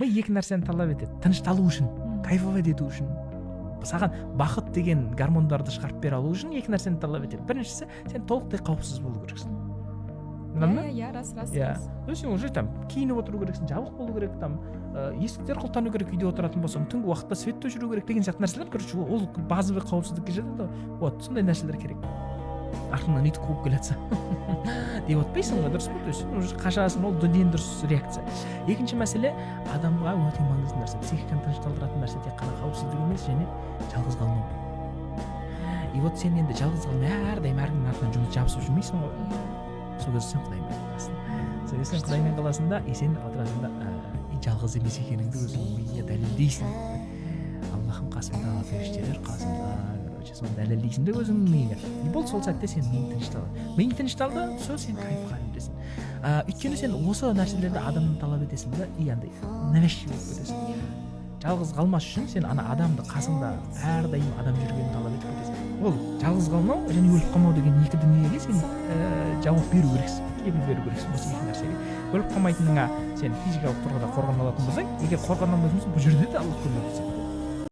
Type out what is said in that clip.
Ми екі нәрсені талап етеді тынышталу үшін, кайфовать ету үшін, саған бақыт деген гормондарды шығарып бере алу үшін екі нәрсені талап етеді. Біріншісі, сен толықтай қауіпсіз болу керексің. Түсіндің ба? Иә, рас, рас. Иә. Рас. То есть сен уже там киініп отыру керексің, жабық болу керек, там есіктер құлыптану керек, үйде отыратын болсаң, түнгі уақытта свет өшіру керек деген сияқты нәрселер. Короче, ол базовый қауіпсіздікке жатады ғой. Вот сондай нәрселер керек. Артыңнан ит қуып келе жатса деп отпайсың ғой, дұрыс па? То есть сен уже қашасың, ол ең дұрыс реакция. Екінші мәселе, адамға өте маңызды нәрсе, психиканы тынышталдыратын нәрсе тек қана қауіпсіздік емес, және жалғыз қалмау. И вот сен енді жалғыз қалмай, әрдайым әркімнің артынан жұмыс жабысып жүрмейсің ғой. Сол кезде сен Құдаймен қаласың. Сол кезде сен Құдаймен қаласың да, и сен отырасың да, и жалғыз емес екеніңді өзіңнің миыңа дәлелдейсің. Аллахым қасымда, періштелер қасымда, короче, соны дәлелдейсің да өзіңнің миыңа. И болды, сол сәтте сенің миың тынышталады. Миың тынышталды, все, сен кайф халіндесің. Өйткені сен осы нәрселерді адамнан талап етесің да, и андай навязчивый болып кетесің. Жалғыз қалмас үшін сен ана адамды, қасыңда әрдайым адам жүргенін талап етіп кетесің. Ол жалғыз қалмау және өліп қалмау деген екі дүниеге сен жауап беру керексің, кепіл беру керексің осы екі нәрсеге. Өліп қалмайтыныңа сен физикалық тұрғыда қорғана алатын болсаң, егер қорғана алмайтын болсаң, бұл жерде де Аллах көмектеседі.